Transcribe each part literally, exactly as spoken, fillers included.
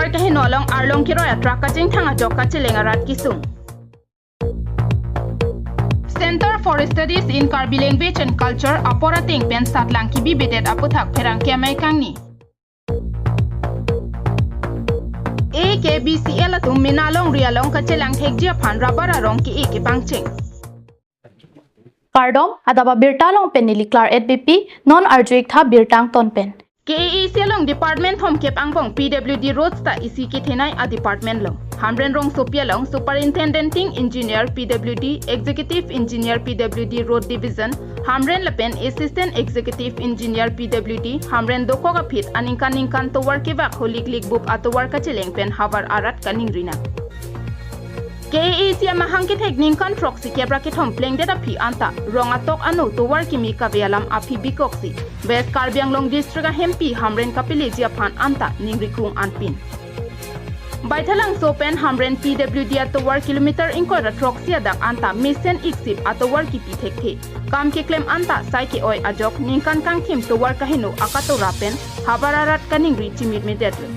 Kaheno along arlong keroi atruck kachingthang ajok kacheleng arat kesung. Center for Studies in Karbi Language and Culture apor ateng pen satlang kebibedet aputhak pherangke amei kangni. A K B C L atum mena longri along kachelang thekji aphan rubber arong ke-e kepangcheng. Kardom, adap abirta along pen neli Klar et B P, non arju-ik tha birta angton pen. K A A C along department thomkep angbong P W D roads ta isi kethenei a department lo. Hamren Rongsopi along Superintending Engineer P W D, Executive Engineer P W D Road Division, Hamren lapen Assistant Executive Engineer P W D, Hamren dokok aphi aningkan ningkan tovar kevak holik likbup atovar kacheleng pen havar arat kaningri nang. K A A C amahang kethek ningkan throksi kep ra kethom plengdet aphi anta rong atok ano tovar kimi kave alam aphi bikoksi West Karbi Anglong District ahempi Hamren kapeleji aphan anta ningri krung anpin. Baithalangso pen Hamren P W D atovar kilometer ingkoi ra throksi adak anta mesen iksip atovar kipi thekthe. Kam keklem anta sai ke-oi ajok ningkan kangthim tovar kaheno akatora pen havar arat kaningri chimit medet lo.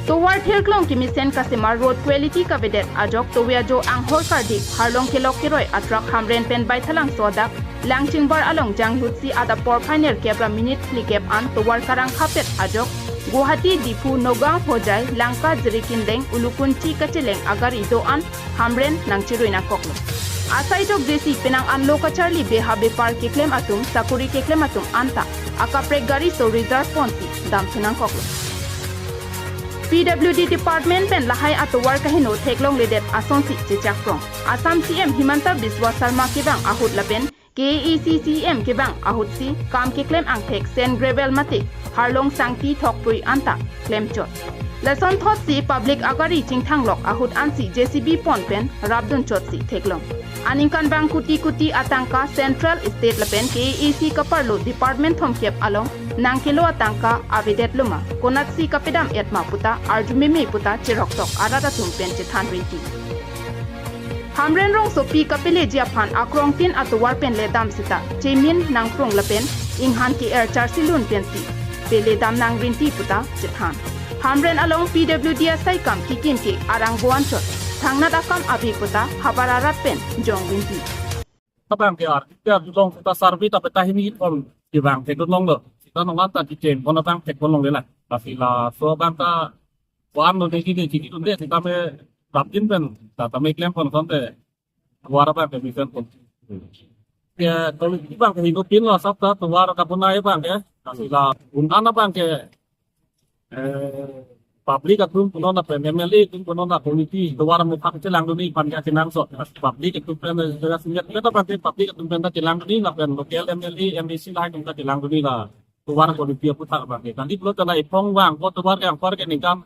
Tovar thirklong kemesen kasemar road quality kavedet ajok tove ajo anghor kardik harlong kelok keroi atruck Hamren pen Baithalangso adak Langchingbar along janghutsi adap porphai nerkep ra minute phlikep an tovar karangkhapet ajok Guwahati, Diphu, Nagaon, Hojai, Lanka, Jirikindeng, Ulukunchi kacheleng agari do-an Hamren nangcherui nangkoklo. Asai jok J C penang anlo kacharli beha bepar keklem atum, sakuri keklem atum anta akaprek gari so reserve ponsi damthu nangkoklo. P W D department pen lahai atovar kaheno theklongledet asonsi chechak prong. Assam C M Himanta Biswa Sarma kevang ahut lapen K A A C C E M kevang ahutsi kam keklem angthek sand gravel mate harlong sangti thokprui anta klemchot. Lasonthotsi public agari chingthanglok ahut ansi J C B pon pen rapdunchotsi theklong. Aningkanvang kuti kuti atangka central, state lapen K A A C kaparlo department thomkep along nangkelo atangka avedet loma, konatsi kapedam-et ma puta arju meme puta cheroktok arat atum pen chethan rinti. Hamren Rongsopi kapeleji aphan akrongtin atovar pen ledam seta chemin nangkrung lapen inghan ke-er charsilun pensi peledam nangrinti puta chethan. Hamren along P W D asai kam kikim ke arang boan chot thangnat akam ave puta havar arat pen jongrinti. Abang ke arti ke long ta sarvi ta peta hini om kevang thekdun longlo. Seta nongan ta kichen pon abang thekdun longlelang. Lasi laso abang ta wan lo neki neki dunde seta me raptin pen ta ta me klem pon sonte tovar abang ke mesen pon. Ke kalau abang ke hingno pin lo sab ta tovar kapunai abang ke. Lasi la un-an abang ke eh, public atum punon lapen M L A atum punon la committee tovar methak chelangdunji aphan ke kenangsot. Public atum pen, eh, senior pen ta pen public atum pen ta chelangdunji lapen local M L A, M A C lahai atum ta chelangdunji la tovar committee aputhak abang ke. Kandi pulo ta la iphong vang ko tovar ke angpar ke ningkan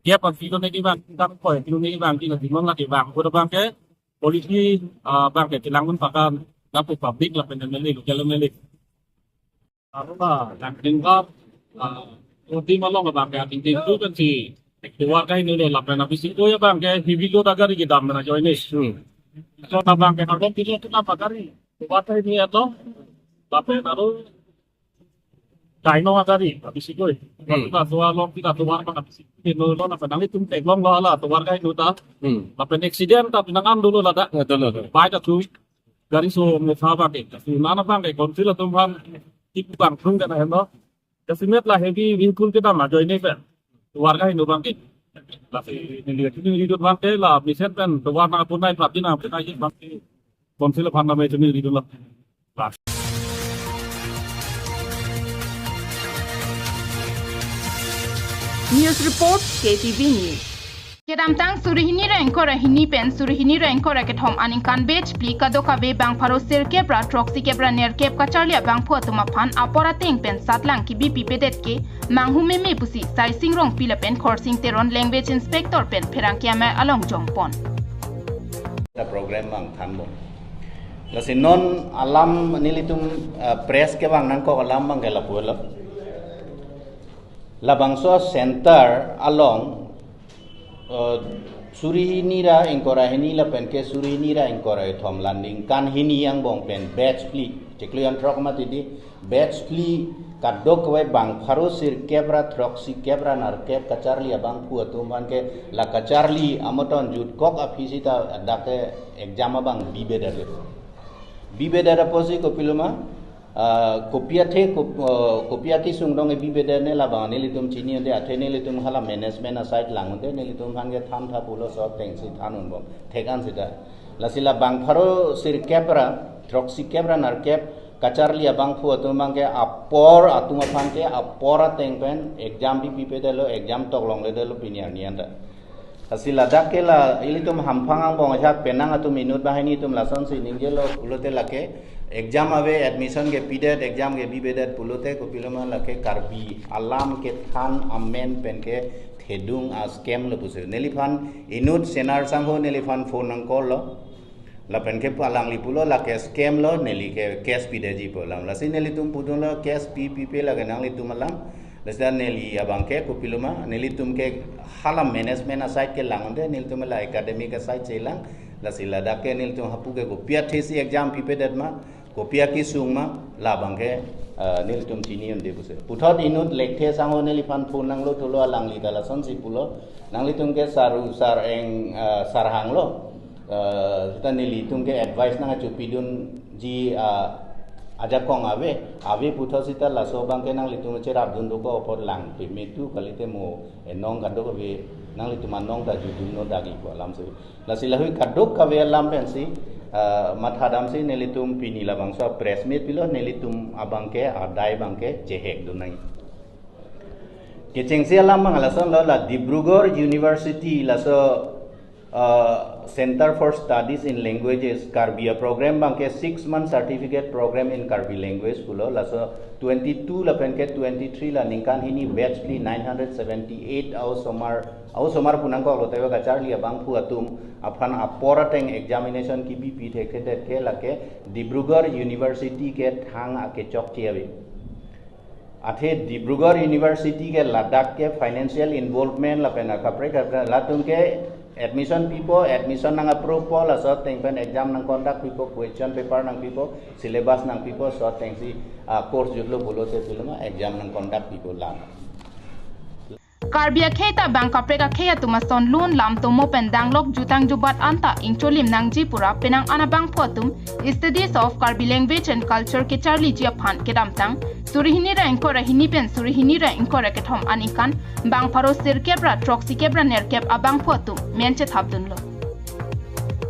kep aphi lo neki vang, ningkan koi aphi lo neki vang, ti la dimon la ke vang ko abang ke committee, ah, abang ke chelangdun pakan lapu public lapen M L A, local M L A. Aruna, yang tinggal, ah, Roti Malong abang ke, yang tinggal itu kan si keluarga ini lo, lapen abisi ko ya abang ke, heavy load agari kedam na join ni. Hmm. So na abang ke, kalau kita tu na pagari, kuat ini ya to, lapen aru kaino agari, abisi ko. Hmm. Kita tua lo, kita tua abang abisi ko, lo lo na penang itu teklong lo la, keluarga itu ta. Hmm. Lapen accident ta pinangan dulu la dak. Ya, betul, betul. Baik tu. Gari so mesa abang ke, so nana abang ke, council atum aphan, tip abang, krung ke na heno. Jasemet la heavy vehicle kedam ajoine pen. Warga heno abang ke. Lasi neli, neli ridut abang ke, la mesen pen, tovar nangpunai, prapjin nangpunai, abang ke. Council aphan name chini ridut la. Bas. News report, K T V News. Kedamtang suri hini ra ingkoi ra hini pen suri hini ra ingkoi ra kethom aningkan batch phli kadokave bang pharo sirkep ra throksi kep ra nerkep kacharli abangphu atum aphan apor ateng pen satlang kebi pipedet ke manghu meme pusi Saising Rongpi lapen Khorsing Teron language inspector pen pherangke amei along jongpon. Ta program abang thanbom. Lasi non alam nelitum, eh, press kevang nangkok alam abang ke lapu lo. Labangso center along, eh, suri hini ra ingkoi ra hini lapen ke suri hini ra ingkoi ra kethom la ningkan hini angbong pen batch phli. Chiklo jan throk mati di batch phli Kadokave bang pharo sirkep ra throksi kep ra nerkep kacharli abangphu atum aphan ke la kacharli amoton jutkok aphi sita dak ke exam abang bibedet le. Bibedet apotsi kopiloma, ah, kopi athe kop-, ah, kopi akesung dong e bibedet ne labang nelitum chini unde, athe nelitum hala management aside lang unde, nelitum aphan ke than tha pulo, so atengsi than unbom. Thek-an sita. Lasi la bang pharo sirkep ra throksi kep ra nerkep kacharli abangphu atum abang ke apor atum aphan ke apor ateng pen exam pi pipedetlo, exam toklongledetlo pini arni anta. Lasi ladak ke la ilitum hamphang angbong ajat penang atum inut banghini atum lasonsi ningjelo pulote lake exam ave, admission ke pidet, exam ke bibedet pulote kopiloma lake Karbi alam kethan amen pen ke thedung a-scam lo pusi. Neliphan inut Senar sangho neliphan phone nang call lo. Lapen ke pu alangli pulo lake scam lo, neli ke cash pidetji pu alam. Lasi nelitum pudunlo cash pi pipe lake nanglitum alam. Lasi neli abang ke kopiloma, nelitum ke hala management aside ke lang unde, nelitum la academic aside si lang. Lasi ladak ke nelitum hapu ke kopi athesi exam pipedet ma, kopi akesung ma, labang ke, eh, nelitum chini unde pusi. Puthot inut Lekthe sangho neliphan phone nanglo thulo, alangli ta lasonsi pulo. Nanglitum ke saru sar eng, eh, sarhang lo. Eh, sita nelitum ke advice nangchepidunji, ah, ajakong ave, ave puthot sita laso abang ke nanglitum cherapdun dokok apot lang peme tu kalite mo enong kadokave nanglitum anong ta judunno dagi pu alam si. Lasi lahui kadokave alam pensi, ah, mathadamsi nelitum pini labangso press meet pilo, nelitum abang ke adai abang ke chehekdun nang. Kechengsi alam abang lason lo, la Dibrugarh University laso, uh, Center for Studies in Languages Karbi a-program abang ke six month certificate program in Karbi language pulo, laso twenty-two lapen ke twenty-three la ningkan hini batch phli nine hundred seventy-eight a-osomar, a-osomar pu nangkoklo, tebe kacharli abangphu atum aphan apor ateng examination kebi pi thekthedet ke lake Dibrugarh University ke thang akechokche ave. Athe Dibrugarh University ke ladak ke financial involvement lapen akaprek akaprek latum ke admission pipo, admission nang approve po, laso ateng pen exam nang conduct pipo, question paper nang pipo, syllabus nang pipo, so atengsi, ah, course jutlo pulote piloma exam nang conduct pipo lang. Karbi akhei ta bang kaprek akhei atum ason lun lam tomo pen danglok jutang jubat anta ingcholim nangji pura penang an abangphu atum Studies of Karbi Language and Culture kecharliji aphan kedamtang suri hini ra ingkoi ra hini pen suri hini ra ingkoi ra kethom aningkan bang pharo sirkep ra throksi kep ra nerkep abangphu atum men chethapdunlo.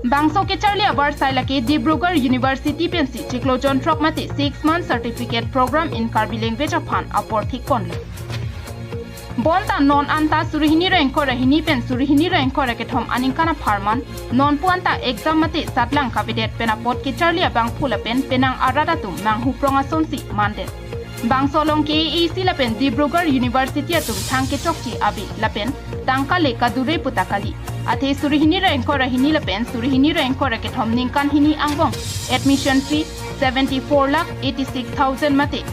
Bangso kecharli abar sai lake Dibrugarh University pensi chiklo jonthrok mate six month certificate program in Karbi language aphan apor thikponlo. Bonta non anta suri hini ra ingkoi ra hini pen suri hini ra ingkoi ra kethom aningkan apharman, non pu anta exam mate satlang kavedet pen apot kecharli abangphu lapen penang arat atum manghuprong asonsi mandet. Bangso along K A A C lapen Dibrugarh University atum thang kechokche ave lapen tangka le kadure puta kali. Athe suri hini ra ingkoi ra hini lapen suri hini ra ingkoi ra kethom ningkan hini angbong admission fee seventy-four lakh eighty-six thousand mate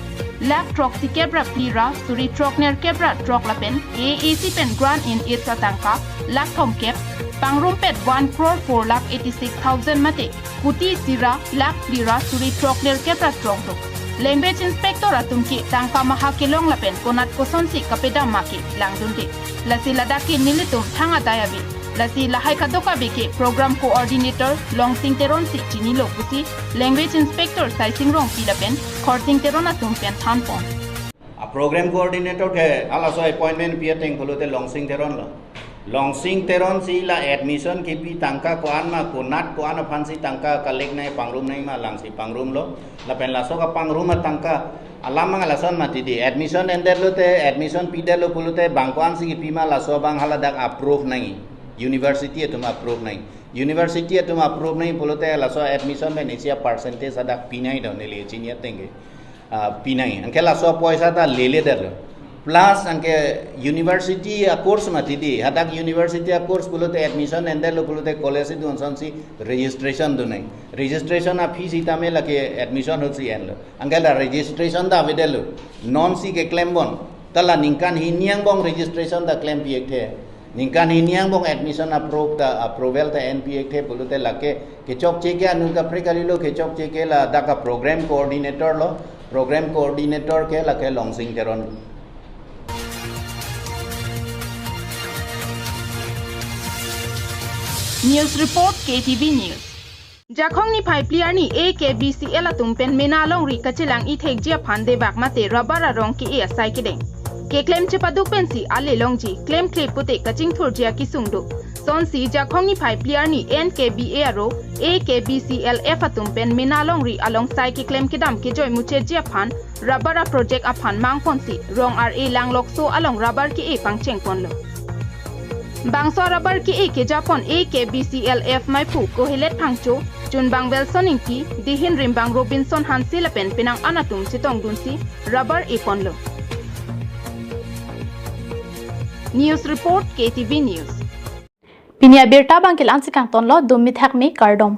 lakh throksi kep ra phli ra suri throk nerkep ra throk lapen K A A C pen grant in aid atangka lakh thomkep, pangrumpet one crore four lakh eighty-six thousand mate kuti isi ra lakh phli ra suri throk nerkep ra throk do. Language inspector atum ke tangka maha kelong lapen konat kosonsi kapedam ma ke langdunde. Lasi ladak ke nelitum thang adai ave. Lasi lahai kadokave ke program coordinator Longsing Teron si chinilo pusi language inspector Saising Rongpi lapen Khorsing Teron atum pen thanpon. A-program coordinator ke halaso appointment pi ateng pulote Longsing Teron lo. Longsing Teron si la admission kepi tangka ko-an ma, konat ko-an aphansi tangka collect nang pangrum nang ma, langsi pangrumlo. Lapen laso kapangrum atangka alam abang lason mati di. Admission endetlo te, admission pidetlo pulote bang ko-ansi kepi ma, laso abang haladak approve nang. University atum approve nang. University atum approve nang pulote laso admission pen isi a-percentage hadak pi nang do, neli chini ateng ke. Ah, pi nang. Anke laso apoisa ta lele der. Plus anke university a-course mati di. Hadak university a-course pulote admission endetlo pulote college si dun asonsi registration dun nang. Registration a-fee sitame lake admission ahutsi enlo. Anke la registration ta avedetlo. Non si keklembom. Ta la ningkan hini angbong registration ta klempi ekthe. Ningkan hini angbong admission approve ta, approval ta enpi ekthe pulote lake kechokche ke anu kaprek kalilo, kechokche ke ladak a-program coordinator lo, Program Coordinator ke lake Longsing Teron. News Report, K T V News. Jakhong niphai phli arni A K B C L atum pen mena alongri kachelang ithekji aphan debak mate rubber arong ke-e asai kedeng keklem chepaduk pensi ale longji klemkle pute kachingthurji akesung do. Sonsi Jakhong niphai phli arni N K B A aro A K B C L F atum pen mena alongri along sai keklem kedam kejoi muchotji aphan rubber a project aphan mangponsi rong ar-e langlokso along rubber ke-e pangchengponlo. Bangso rubber ke-e kejapon A K B C L F maiphu Kohelet Phangcho, Chunbang Wilson Ingti, Dihin Rimbang Robinson Hanse lapen penang an atum chetongdunsi rubber eponlo. News Report, K T V News. Pini abirta abang ke la-ansi kangtonlo, dum mithak me, kardom.